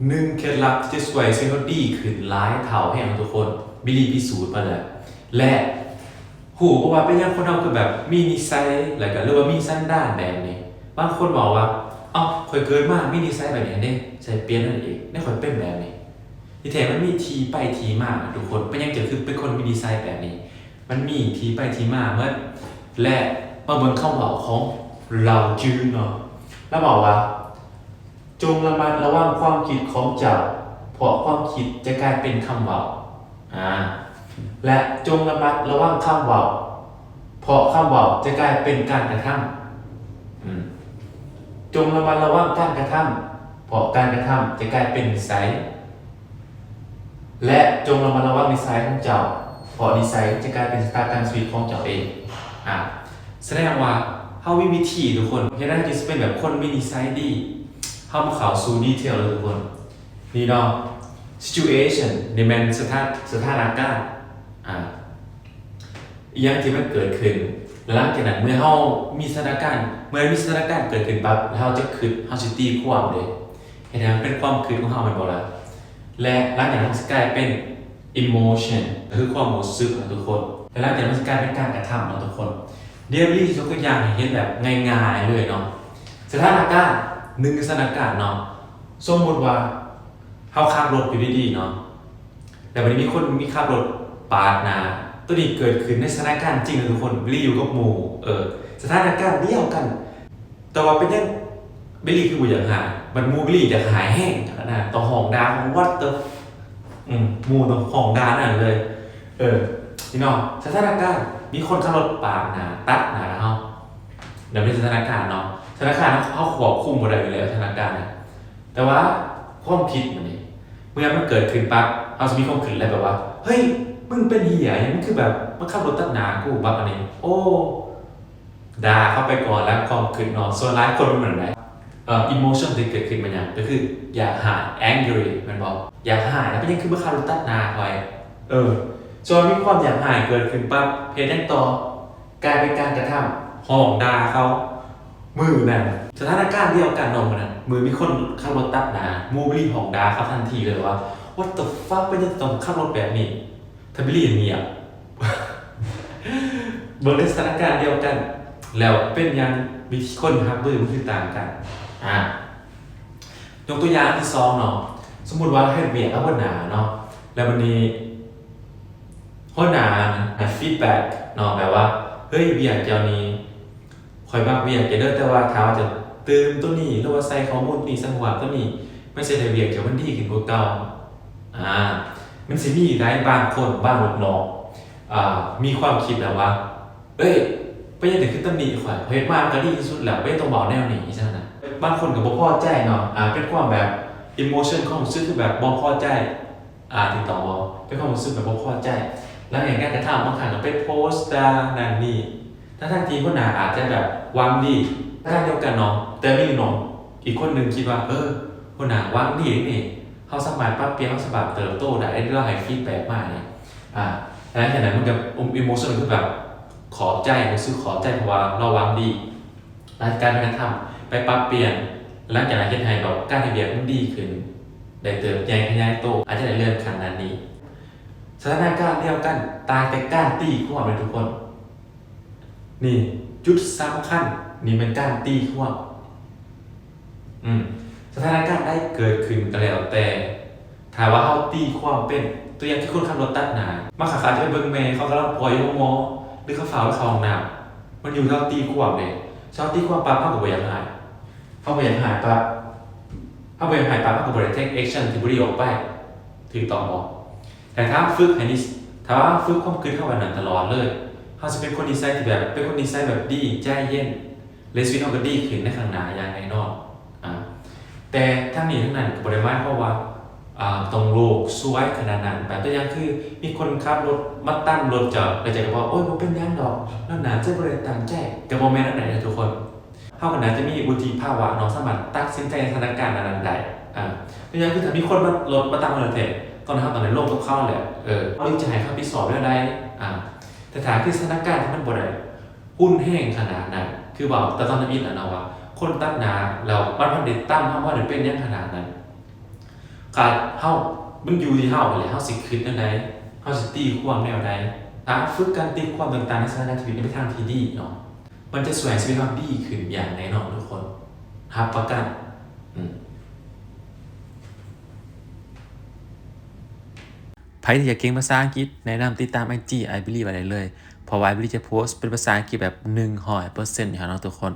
ໜຶ່ງເຄັດລັບທີ່ຈະຊ່ວຍໃຫ້ເຮົາດີຂຶ້ນຫຼາຍເທົ່າແຮງທຸກຄົນ, ບິລລີພິສູດມາແລ້ວ ແລະ ຮູ້ບໍ່ວ່າເປັນຫຍັງຄົນເຮົາຄືແບບມີນິໄສ ແລ້ວກະ ຫຼືວ່າມີສັນດານແບບນີ້? ບາງຄົນເວົ້າວ່າ ເອົ້າ ຂ້ອຍເກີດມາມີນິໄສແບບນີ້ເດ້ ໃສ່ປ່ຽນນັ້ນອີກ ແນວຂ້ອຍເປັນແບບນີ້. ທີ່ແທ້ມັນມີທີ່ໄປທີ່ມາທຸກຄົນ, ເປັນຫຍັງເຈົ້າຄືເປັນຄົນມີນິໄສແບບນີ້? ມັນມີທີ່ໄປທີ່ມາໝົດ ແລະ ມາເບິ່ງຄຳເວົ້າຂອງລາວຈືເນາະ, ລາວເວົ້າວ່າ ຈົ່ງລະມັດລະວັງຄວາມຄິດຂອງເຈົ້າ, ເພາະຄວາມຄິດຈະກາຍເປັນຄຳເວົ້າ. ອາ ແລະ ຈົ່ງລະມັດລະວັງຄຳເວົ້າ, ເພາະຄຳເວົ້າຈະກາຍເປັນການກະທຳ. ອືມ ຈົ່ງລະມັດລະວັງການກະທຳ, ເພາະການກະທຳຈະກາຍເປັນນິໄສ. ແລະ ຈົ່ງລະມັດລະວັງນິໄສຂອງເຈົ້າ, ເພາະນິໄສຈະກາຍເປັນຊະຕາກຳຊີວິດຂອງເຈົ້າເອງ. ອາ ສະແດງວ່າເຮົາມີວິທີທຸກຄົນ, ເຮັດໃດເຮົາຈຶ່ງຊິເປັນແບບຄົນມີນິໄສດີ. ເຮົາມາເຂົ້າສູ່ດີເທວເລີຍທຸກຄົນ. ນີ້ເນາະ situation ນີ້ແມ່ນສະຖານ ສະຖານະການ ອາ ອີ່ຫຍັງທີ່ມັນເກີດຂຶ້ນ ແລະ ຫຼັງຈາກນັ້ນເມື່ອເຮົາມີສະຖານະການ ເມື່ອມີສະຖານະການເກີດຂຶ້ນປັບ ເຮົາຈະຄິດ ເຮົາຊິຕີຄວາມເດ້ ເຮັດໃຫ້ມັນເປັນຄວາມຄິດຂອງເຮົາແມ່ນບໍ່ລະ? ແລະ ຫຼັງຈາກນັ້ນມັນຊິກາຍເປັນ emotion ກໍຄືຄວາມຮູ້ສຶກນະທຸກຄົນ ແລະ ຫຼັງຈາກນັ້ນມັນຊິກາຍເປັນການກະທຳນະທຸກຄົນ. ດຽວນີ້ຊິຍົກຕົວຢ່າງໃຫ້ເຫັນແບບງ່າຍໆເລີຍເນາະ ສະຖານະການ ໜຶ່ງສະຖານະການເນາະ ສົມມຸດວ່າເຮົາຂັບລົດຢູ່ດີໆເນາະ ແລ້ວບັດນີ້ມີຄົນມີຂັບລົດປາດໜ້າ. ໂຕນີ້ເກີດຂຶ້ນໃນສະຖານະການຈິງນະທຸກຄົນ ບິລລີຢູ່ກັບໝູ່ ເອີ ສະຖານະການດຽວກັນ ແຕ່ວ່າເປັນຫຍັງບິລລີຄືບໍ່ຢາກຮ້າຍ ບັດໝູ່ບິລລີຢາກຮ້າຍແຮງຂະໜາດນັ້ນ ຕ້ອງຮ້ອງດ່າ What the ອືມ ໝູ່ຕ້ອງຮ້ອງດ່ານັ້ນເລີຍ. ເອີ ພີ່ນ້ອງ ສະຖານະການ ມີຄົນຂັບລົດປາດໜ້າ ຕັດໜ້າເຮົາ ແບບນີ້ສະຖານະການເນາະ ສະຖານະການເຮົາຄວບຄຸມບໍ່ໄດ້ຢູ່ແລ້ວ ສະຖານະການນະ ແຕ່ວ່າຄວາມຄິດມັນນີ້ ເມື່ອມັນເກີດຂຶ້ນປັບ ເຮົາຊິມີຄວາມຄິດແລ້ວແບບວ່າ ເຮີ້ຍ ມຶງເປັນເຫ້ຍຫຍັງ ມຶງຄືແບບມາຂັບລົດຕັດໜ້າກູ ບັກອັນນີ້ ໂອ້ ດ່າເຂົາໄປກ່ອນແລ້ວ ຄວາມຄິດເນາະ. ສ່ວນຫຼາຍຄົນມັນແບບໃດ ເອີ emotion ທີ່ເກີດຂຶ້ນແມ່ນຫຍັງ? ກໍຄືຢາກຮ້າຍ angry ແມ່ນບໍ່? ຢາກຮ້າຍ ແລ້ວເປັນຫຍັງຄືມາຂັບລົດຕັດໜ້າຂ້ອຍ? ເອີ ສ່ວນມີຄວາມຢາກຮ້າຍເກີດຂຶ້ນປັບ ເຮັດຫຍັງຕໍ່? ກາຍເປັນການກະທຳ ຮ້ອງດ່າເຂົາ. ມື້ນັ້ນ ສະຖານະການດຽວກັນເນາະ ມື້ນັ້ນ ມື້ມີຄົນຂັບລົດຕັດໜ້າ ໝູ່ບິລລີຮ້ອງດ່າເຂົາທັນທີເລີຍວ່າ What the fuck ເປັນຫຍັງຕ້ອງຂັບລົດແບບນີ້? ຖ້າບິລລີງຽບ ເບິ່ງໃນສະຖານະການດຽວກັນ ແລ້ວເປັນຫຍັງ ວິທີຄົນຮັບມືມັນຄືຕ່າງກັນ? ອາ ຍົກຕົວຢ່າງອັນທີສອງເນາະ ສົມມຸດວ່າເຮັດວຽກກັບຫົວໜ້າເນາະ ແລ້ວບັດນີ້ຫົວໜ້າໃຫ້ feedback ເນາະ ແບບວ່າ ເຮີ້ຍ ວຽກເຈົ້ານີ້ ຂ້ອຍມັກວຽກເຈົ້າເດີ ແຕ່ວ່າຖ້າວ່າເຈົ້າຕື່ມໂຕນີ້ ຫຼືວ່າໃສ່ຂໍ້ມູນໂຕນີ້ ໃສ່ຂໍ້ຄວາມໂຕນີ້ ມັນຊິເຮັດໃຫ້ວຽກເຈົ້າມັນດີຂຶ້ນກວ່າເກົ່າ. ອາ ມັນຊິມີໄດ໋ບາງຄົນ ບາງລູກນ້ອງ ອາ ມີຄວາມຄິດແບບວ່າ ເອີຍ ເປັນຫຍັງເຈົ້າຄືຕຳໜິຂ້ອຍ? ຂ້ອຍເຮັດມາມັນກໍດີທີ່ສຸດແລ້ວ ເປັນຫຍັງຕ້ອງເວົ້າແນວນີ້ ຈັ່ງຊັ້ນນະ. ບາງຄົນກໍບໍ່ພໍໃຈເນາະ ອາ ເປັນຄວາມແບບ emotion ຄວາມຮູ້ສຶກຄືແບບບໍ່ພໍໃຈ ອາ ຖືກຕ້ອງບໍ່? ເປັນຄວາມຮູ້ສຶກແບບບໍ່ພໍໃຈ ຫຼັງຈາກການກະທຳ ບາງຄັ້ງກໍໄປໂພສດ່ານັ້ນນີ້ ທັງໆທີ່ຫົວໜ້າອາດຈະແບບຫວັງດີ. ໃນຂະນະດຽວກັນເນາະ ແຕ່ມີລູກນ້ອງອີກຄົນໜຶ່ງຄິດວ່າ ເອີ ຫົວໜ້າຫວັງດີເດນີ້ ເຮົາສາມາດປັບປ່ຽນ ເຮົາສາມາດເຕີບໂຕໄດ້ ແລະ ລາວໃຫ້ feedback ມານີ້ ອາ ຫຼັງຈາກນັ້ນມັນກໍ emotion ຄືແບບຂອບໃຈ ຮູ້ສຶກຂອບໃຈ ເພາະວ່າລາວຫວັງດີ. ຫຼັງຈາກການກະທຳໄປປັບປ່ຽນ ຫຼັງຈາກນັ້ນເຮັດໃຫ້ແບບການເຮັດວຽກມັນດີຂຶ້ນ ໄດ້ເຕີບໃຫຍ່ຂະຫຍາຍໂຕ ອາດຈະໄດ້ເລື່ອນຂັ້ນນັ້ນນີ້. ສະຖານະການດຽວກັນ ຕ່າງແຕ່ການຕີຄວາມເດ້ທຸກຄົນ. ນີ້ຈຸດສຳຄັນ ນີ້ແມ່ນການຕີຄວາມ. ອືມ ສະຖານະການໃດເກີດຂຶ້ນກໍແລ້ວແຕ່ ຖ້າວ່າເຮົາຕີຄວາມເປັນ ຕົວຢ່າງຄືຄົນຂັບລົດຕັດໜ້າ ບາງຄັ້ງເຂົາອາດຈະໄປເບິ່ງແມ່ເຂົາກຳລັງປ່ອຍຢູ່ໂຮງໝໍ ຫຼືເຂົາຟ້າວໄປເຂົ້າຫ້ອງນ້ຳ ມັນຢູ່ທີ່ເຮົາຕີຄວາມເດ້. ຖ້າເຮົາຕີຄວາມປັບ ເຮົາກໍບໍ່ຢາກຮ້າຍ ເຮົາບໍ່ຢາກຮ້າຍປັບ ເຮົາບໍ່ຢາກຮ້າຍປັບ ເຮົາກໍບໍ່ໄດ້ take action ທີ່ບໍ່ດີອອກໄປ ຖືກຕ້ອງບໍ່? ແຕ່ຖ້າເຮົາຝຶກໃຫ້ນິ ຖ້າເຮົາຝຶກຄວາມຄິດເຮົາແບບນັ້ນຕະຫຼອດເລີຍ ເຮົາຊິເປັນຄົນນິໄສທີ່ແບບ ເປັນຄົນນິໄສແບບດີ ໃຈເຢັນ ແລະ ຊີວິດເຮົາກໍດີຂຶ້ນໃນຂ້າງໜ້າຢ່າງແນ່ນອນ. ອາ ແຕ່ທັງນີ້ທັງນັ້ນກໍບໍ່ໄດ້ໝາຍຄວາມວ່າ ອາ ຕ້ອງໂລກສວຍຂະໜາດນັ້ນ. ແບບຕົວຢ່າງຄື ມີຄົນຂັບລົດມາຕຳລົດເຈົ້າ ແລ້ວເຈົ້າກໍບອກ ໂອ້ຍ ບໍ່ເປັນຫຍັງດອກ ລາວໜ້າຈະບໍ່ໄດ້ຕັ້ງໃຈ. ກໍບໍ່ແມ່ນແນວນັ້ນເດີທຸກຄົນ. ເຮົາກໍໜ້າຈະມີວຸດທິພາວະເນາະ ສາມາດຕັດສິນໃຈໃນສະຖານະການນັ້ນໆໄດ້. ອາ ຕົວຢ່າງຄື ຖ້າມີຄົນມາ ລົດມາຕຳເຮົາແທ້ໆ ຕອນນັ້ນເຮົາຕ້ອງໄດ້ລົງກັບເຂົາແຫຼະ. ເອີ ເຮົາຈະໃຫ້ເຂົາຮັບຜິດຊອບແນວໃດ? ອາ ແຕ່ຖ້າຄືສະຖານະການທີ່ມັນບໍ່ໄດ້ ຮຸນແຮງຂະໜາດນັ້ນ ຄືເວົ້າແຕ່ຕອນທຳອິດແຫຼະເນາະວ່າ ຄົນຕັດໜ້າແລ້ວມັນບໍ່ໄດ້ຕຳເຮົາ ບໍ່ໄດ້ເປັນຫຍັງຂະໜາດນັ້ນ. ການເຮົາ ມັນຢູ່ທີ່ເຮົາຫັ້ນແຫຼະ ເຮົາຊິຄິດແນວໃດ ເຮົາຊິຕີຄວາມແນວໃດ. ຖ້າເຮົາຝຶກການຕີຄວາມຕ່າງໆໃນສະຖານະຊີວິດໃນໄປທາງທີ່ດີເນາະ ມັນຈະຊ່ວຍໃຫ້ຊີວິດເຮົາດີຂຶ້ນຢ່າງແນ່ນອນທຸກຄົນ ຮັບປະກັນ. ອືມ ໃຜທີ່ຢາກເກັ່ງພາສາອັງກິດ ແນະນຳຕິດຕາມໄອຈີອ້າຍບິລລີໄວ້ໄດ້ເລີຍ ເພາະວ່າອ້າຍບິລລີຈະໂພສເປັນພາສາອັງກິດແບບໜຶ່ງຮ້ອຍເປີເຊັນໃຫ້ເຮົາເນາະທຸກຄົນ.